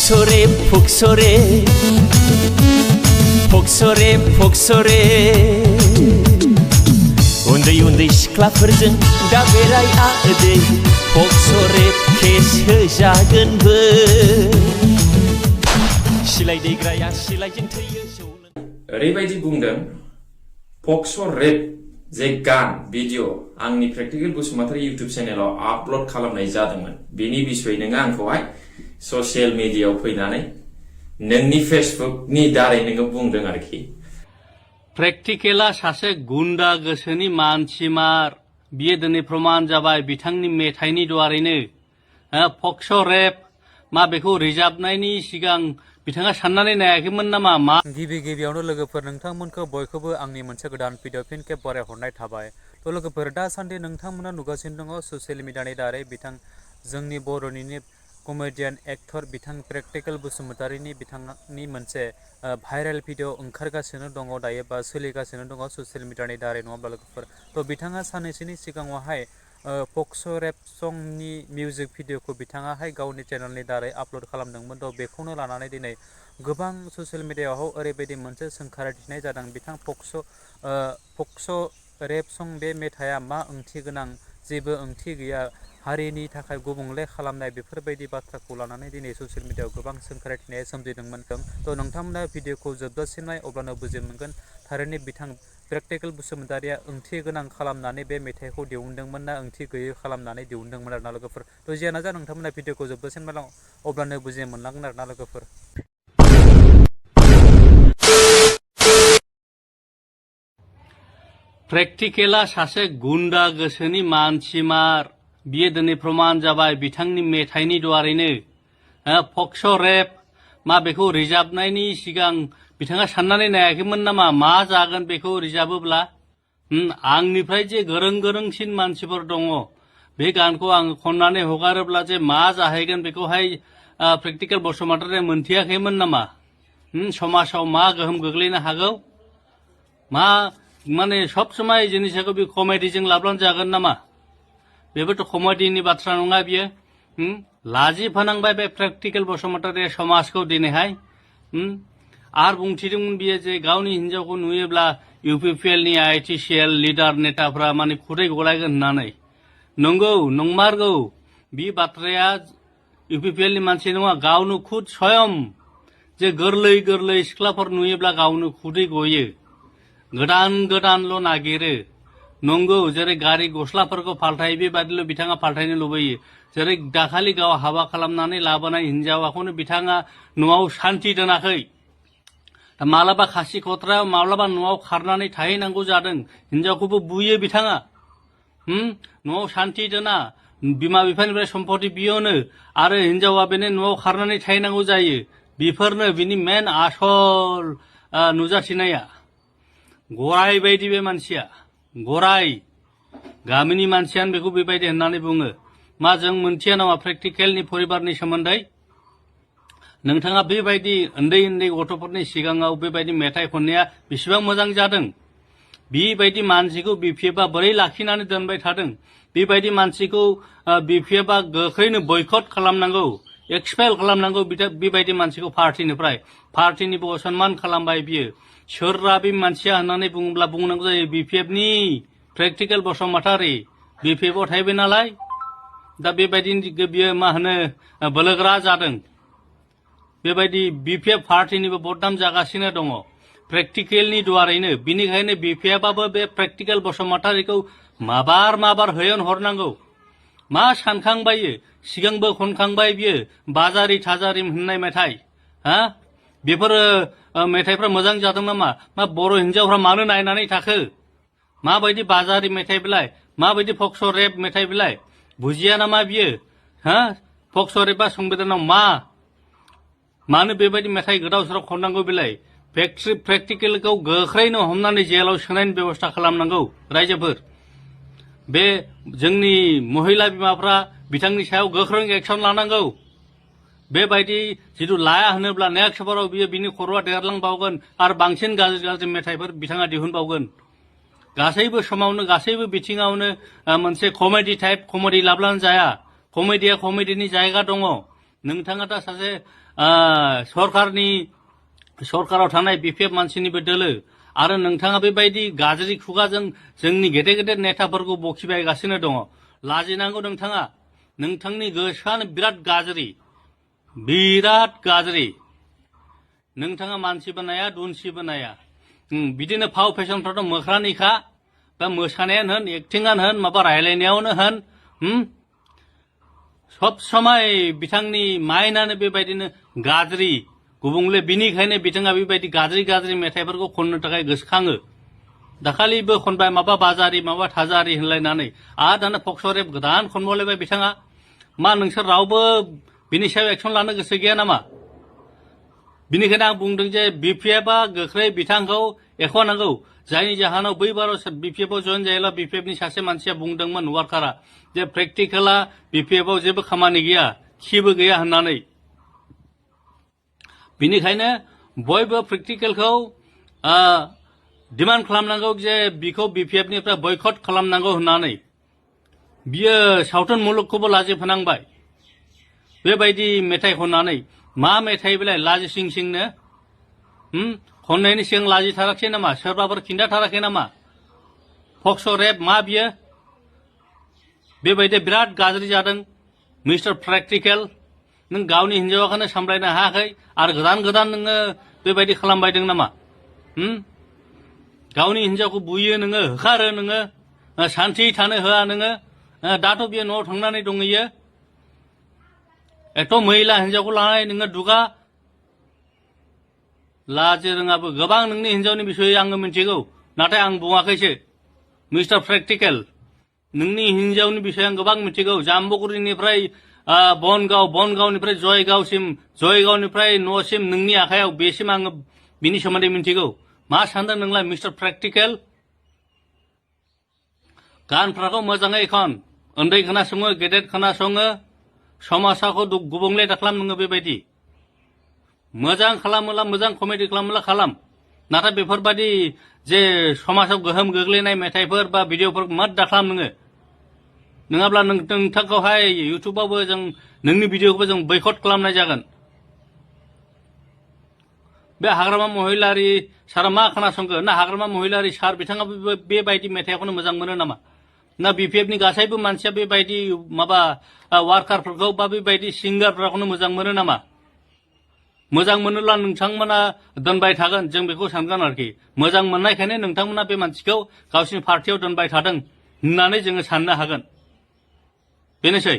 Pocso Rabe Undi siख्लाफोरजों दा बेराय आदै Pocso Rabe केस होजागोनबो सिलाय दैग्राया सिलायजों थैयो ओरैबायदि बुंदों Pocso Rabe जे गान भिडिअ आंनि प्रेक्टिकल बसुमतारी इउट्युब चेनेलाव आपल'ड खालामनाय जादोंमोन बेनि बिसय नोङो आंखौहाय ससियेल मिडियायाव फैनानै नोंनि फेसबुकनि दारै नोङो बुंदों आरोखि प्रेक्टिकेला सासे गुन्डा गोसोनि मानसिमार बियो दिनै प्रमान जाबाय बिथांनि मेथाइनि दुवारैनो Pocso Rabe मा बेखौ रोजाबनायनि सिगां बिथाङा साननानै नायाखैमोन नामा मा गिबियावनो लोगोफोर नोंथांमोनखौ बयखौबो आंनि मोनसे गोदान भिडिअ फिन खेब बरायहरनाय थाबाय थ' लोगोफोर दासान्दि नोंथांमोना नुगासिनो दङ ससियेल मिडियानि दारै बिथां जोंनि बर'निनो कमेडियान एक्टर बिथां प्रेक्टिकल बसुमतारीनि बिथांनि मोनसे भाइरेल भिडिअ ओंखारगासिनो दङ दायो बा सोलिगासिनो दङ ससियेल मिडियानि दारै नङा होमब्ला लोगोफोर थ' बिथाङा साननैसोनि सिगाङावहाय Pocso Rabe संनि मिउजिक भिडिअखौ बिथाङाहाय गावनि चेनेलनि दारै आपल'ड खालामदोंमोन थ' बेखौनो लानानै दिनै गोबां ससियेल मिडियायाव ओरैबायदि मोनसे सोंखारिनाय जादों बिथां Pocso Rabe सं बे मेथाइआ मा ओंथि गोनां जेबो ओंथि गैया हारिनि थाखाय गुबुंले खालामनाय बेफोरबायदि बाथ्राखौ लानानै दिनै ससियेल मिडियायाव गोबां सोंखारिनाया सोमजिदोंमोन थ' नोंथांमोना भिडिअखौ जोबजासिम नाय अब्लानो बुजि मोनगोन थारैनो बिथां प्रेक्टिकल बसुमतारीया ओंथि गोनां खालामनानै बे मेथाइखौ दिहुनदोंमोन ना ओंथि गैयै खालामनानै दिहुनदोंमोन आरोना लोगोफोर थ' जियानो जा नोंथांमोना भिडिअखौ जोबजासिम नाय अब्लानो बुजि मोनलांगोन आरोना लोगोफोर प्रेक्टिकेला सासे गुन्डा गोसोनि मानसिमार बियो दिनै प्रमान जाबाय बिथांनि मेथाइनि दुवारैनो Pocso Rabe मा बेखौ रोजाबनायनि सिगां बिथाङा साननानै नायाखैमोन नामा मा जागोन बेखौ रोजाबोब्ला आंनिफ्राय जे गोरोंसिन मानसिफोर दङ बे गानखौ आं खननानै हगारोब्ला जे मा जाहैगोन बेखौहाय प्रेक्टिकल बसुमतारीया मोनथियाखैमोन नामा समाजाव मा गोहोम गोग्लैनो हागौ मा माने सब समय जिनिसखौ बे कमेडिजों लाब्लानो जागोन नामा बेबोथ' कमेडिनि बाथ्रा नङा बियो लाजि फोनांबाय बे प्रेक्टिकल बसुमतारीया समाजखौ दिनैहाय आरो बुंथिदोंमोन बियो जे गावनि हिन्जावखौ नुयोब्ला इउपिपिएलनि आइटिसिएल लिडार नेताफ्रा माने खुदै गलायगोन होननानै नंगौ नंमारगौ बे बाथ्राया इउपिपिएलनि मानसि नङा गावनो खुद स्वयं जे गोरलै सिख्लाफोर नुयोब्ला गावनो खुदै गयो गोदानल' नागिरो नंगौ जेरै गारि गस्लाफोरखौ फाल्थायो बेबादिल' बिथाङा फाल्थायनो लुबैयो जेरै दाखालि गाव हाबा खालामनानै लाबोनाय हिन्जावाखौनो बिथाङा न'आव सान्थि दोनाखै मालाबा खासि खथ्रायाव माब्लाबा न'आव खारनानै थाहैनांगौ जादों हिन्जावखौबो बुयो बिथाङा न'आव सान्थि दोना बिमा बिफानिफ्राय सम्पति बियोनो आरो हिन्जावा बेनो न'आव खारनानै थाहैनांगौ जायो बेफोरनो बिनि मेन आसल नुजाथिनाया गराय बायदि बे मानसिया गराय गामिनि मानसियानो बेखौ बेबायदि होननानै बुङो मा जों मोनथिया नामा प्रेक्टिकेलनि परिबारनि सोमोन्दै नोंथाङा बेबायदि उन्दै गथ'फोरनि सिगाङाव बेबायदि मेथाइ खननाया बेसेबां मोजां जादों बेबायदि मानसिखौ बिपिएफआ बोरै लाखिनानै दोनबाय थादों बेबायदि मानसिखौ बिपिएफआ गोख्रैनो बयकट खालामनांगौ एक्सपेल खालामनांगौ बेबायदि मानसिखौ पार्टिनिबो असनमान खालामबाय बियो सोररा बे मानसिया होननानै बुङोब्ला बुंनांगौ जायो बिपिएफनि प्रेक्टिकल बसुमतारी बिपिएफआव थाहैबाय नालाय दा बेबायदि बियो मा होनो बोलोग्रा जादों बेबायदि बिपिएफ पार्टिनिबो बदनाम जागासिनो दङ प्रेक्टिकेलनि दुवारैनो बिनिखायनो बिपिएफआबो बे प्रेक्टिकल बसुमतारीखौ माबार होयन हरनांगौ मा सानखांबायो सिगांबो खनखांबाय बियो बाजारि थाजारि होननाय मेथाइ बेफोरो मेथाइफ्रा मोजां जादों नामा मा बर' हिन्जावफ्रा मानो नायनानै थाखो माबायदि बाजारि मेथाइ बिलाय माबायदि Pocso Rabe मेथाइ बिलाय बुजिया नामा बियो Pocso Rabeआ संबिधानाव मानो बेबायदि मेथाइ गोदाव सोराव खननांगौ बिलाय प्रेक्टिकेलखौ गोख्रैनो हमनानै जेलाव सोनायनि बेबस्था खालामनांगौ रायजोफोर बे जोंनि महिला बिमाफ्रा बिथांनि सायाव गोख्रों एक्सन लानांगौ बेबायदि जितु लाया होनोब्ला नेक्स्ट बाराव बियो बिनि खर'आ देरलांबावगोन आरो बांसिन गाज्रि मेथाइफोर बिथाङा दिहुनबावगोन गासैबो समावनो गासैबो बिथिङावनो मोनसे कमेडि लाब्लानो जाया कमेडिया कमेडिनि जायगा दङ नोंथाङा दा सासे सरकाराव थानाय बिपिएफ मानसिनिबो दोलो आरो नोंथाङा बेबायदि गाज्रि खुगाजों जोंनि गेदेर गेदेर नेताफोरखौ बखिबायगासिनो दङ। लाजिनांगौ नोंथाङा। नोंथांनि गोसोआनो बिराद गाज्रि। नोंथाङा मानसिबो नाया दुनसिबो नाया। बिदिनो फाव फेसनफ्राथ' मोख्रानिखा बा मोसानायानो होन एक्टिंआनो होन माबा रायलायनायावनो होन सब समय बिथांनि माइन्डआनो बेबायदिनो गाज्रि गुबुंले। बिनिखायनो बिथाङा बेबायदि गाज्रि मेथाइफोरखौ खननो थाखाय गोसोखाङो। दाखालिबो खनबाय माबा बाजारि माबा थाजारि होनलायनानै आरो दाना पक्स' रेप गोदान खनबावलायबाय बिथाङा। मा नोंसोर रावबो बिनि सायाव एक्सन लानो गोसो गैया नामा? बिनिखायनो आं बुंदों जे बिपिएफआ गोख्रै बिथांखौ एख'नांगौ। जायनि जाहोनाव बै बाराव बिपिएफआव जयेन जायोब्ला बिपिएफनि सासे मानसिया बुंदोंमोन वार्कारा जे प्रेक्टिकेला बिपिएफआव जेबो खामानि गैया खिबो गैया होननानै। बिनिखायनो बयबो प्रेक्टिकेलखौ डिमान्ड खालामनांगौ जे बिखौ बिपिएफनिफ्राय बयकट खालामनांगौ होननानै। बियो सावथुन मुलुगखौबो लाजिफोनांबाय बेबायदि मेथाइ खननानै। मा मेथाइ बेलाय लाजिसिंसिंनो खननायनि सिगां लाजिथाराखै नामा? सोरबाफोर खिन्थाथाराखै नामा? पक्स' रेप मा बियो? बेबायदि बिराद गाज्रि जादों मिस्टार प्रेक्टिकेल। नों गावनि हिन्जावखौनो सामलायनो हायाखै आरो गोदान नोङो बेबायदि खालामबायदों नामा? गावनि हिन्जावखौ बुयो नोङो, होखारो नोङो, सान्थि थानो होआ नोङो। दाथ' बियो न'आव थांनानै दंहैयो। एथ' महिला हिन्जावखौ लानानै नोङो दुगा। लाजि रोङाबो। गोबां नोंनि हिन्जावनि बिसयै आङो मिन्थिगौ, नाथाय आं बुङाखैसो। मिस्टार प्रेक्टिकेल नोंनि हिन्जावनि बिसय आं गोबां मिन्थिगौ। जाम्बुगुरिनिफ्राय बनगावनिफ्राय जयगावनिफ्राय न'सिम नोंनि आखायाव बेसिम आङो बिनि सोमोन्दै मिन्थिगौ। मा सानदों नोंलाय मिस्टार प्रेक्टिकेल? गानफ्राखौ मोजाङै खन। उन्दै खोनासङो गेदेर खोनासङो। समाजखौ गुबुंले दाखालाम नोङो बेबायदि। मोजां खालामोला मोजां कमेडि खालामोला खालाम। नाथाय बेफोरबायदि जे समाजाव गोहोम गोग्लैनाय मेथाइफोर बा भिडिअफोर मत दाखालाम नोङो। नङाब्ला नोंथांखौहाय इउटुबावबो जों नोंनि भिडिअखौबो जों बयकट खालामनाय जागोन। बे हाग्रामा महिलारि सारा मा खोनासंगो? ना हाग्रामा महिलारि सार बिथाङा बेबायदि मेथाइखौनो मोजां मोनो नामा? ना बिपिएफनि गासैबो मानसिया बेबायदि माबा वार्कारफोरखौ बा बेबायदि सिंगारफोरखौनो मोजां मोनो नामा? मोजां मोनोब्ला नोंथांमोना दोनबाय थागोन, जों बेखौ सानगोन आरोखि। मोजां मोननायखायनो नोंथांमोना बे मानसिखौ गावसिनि पार्टियाव दोनबाय थादों होननानै जोङो साननो हागोन। बेनोसै।